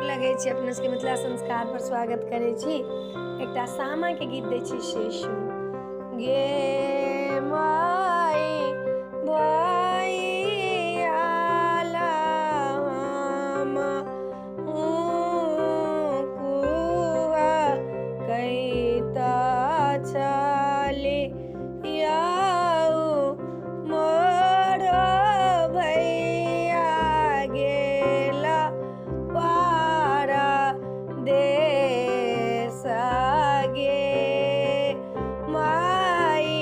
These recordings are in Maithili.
लगै छी अपना सबके मिथिला संस्कार पर स्वागत करै छी। एकटा सामा के गीत दै छी से सुनू। गे माई भैया हम कुआ कैता चली आऊ मोर भैया गेला पारा देश गे माई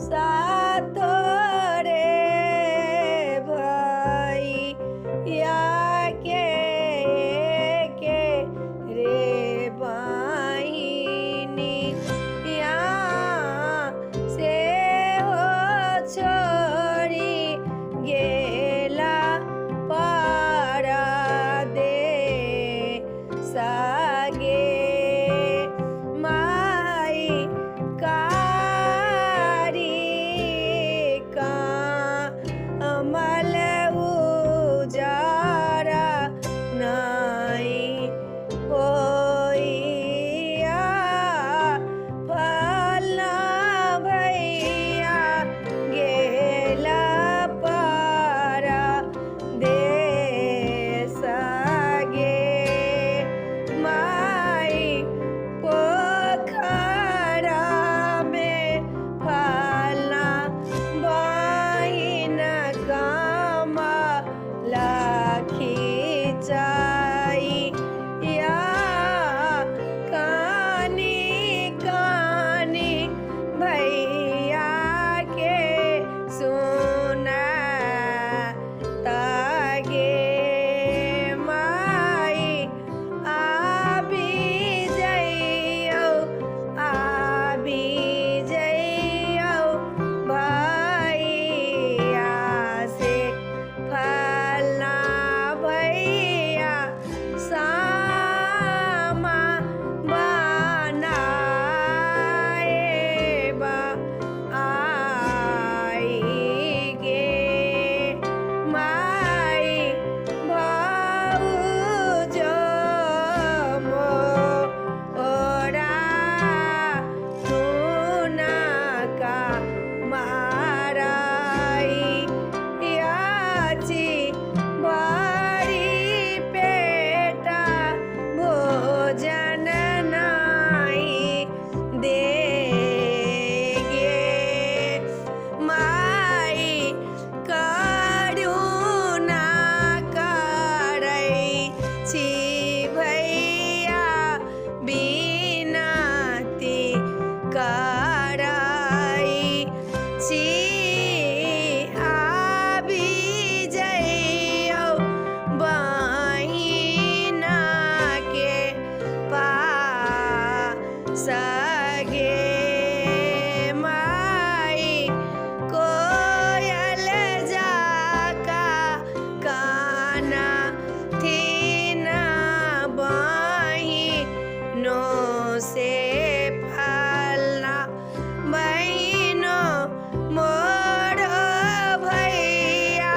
सातो रे भैया के रे बहिनी या से हो छोड़ी गेला पारा दे सागे माई कारी का अमल उजारा नाई होइया फलना भैया गेला पारा दे सागे माई पोखरा में फलना बहिन कमला खिंचाई या कानी कानी भैया के सुना तागे माई आबी जइयौ आबी जइयौ भैया से फलना भैया सामा बनाए बा आई गे माई भाउजो मोरा सुना का माराई याची भारी पेटा भोजन नाई देगे माई करुणा करै छी भैया बिनती करै छी आबि जइयौ बहिना के पास गे माई कोयल जाका काना थीना बहिनो से फलना बहिनो मोर भैया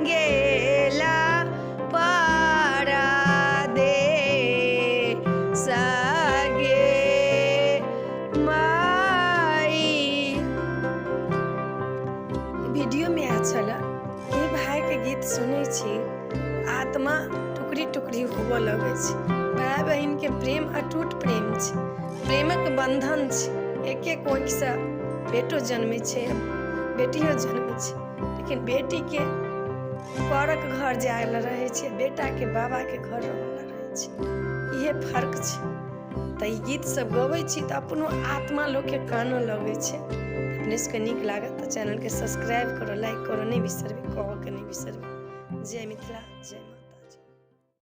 गेला पारा दे सगे माई। वीडियो में आयल छल कि भाईके गीत सुनै छी आत्मा टुकड़ी टुकड़ी होबऽ लगै छै। भाय बहिनके प्रेम अटूट प्रेम छै, प्रेमक बन्धन छै। एके कोखिसँ बेटो जन्मै छै, बेटियो जन्मै छै, लेकिन बेटीके परक घर जाय लए रहै छै, बेटाके बाबाके घर रहऽ लए रहै छै। इहे फर्क छै। तऽ ई गीत सब गबै छी तऽ अपनो आत्मा लोकके कानऽ लगै छै। अपने सबके नीक लागत तऽ चैनलके सब्सक्राइब करऽ, लाइक करऽ नहि बिसरबै, कहऽके नहि बिसरबै। जय मिथिला, जय।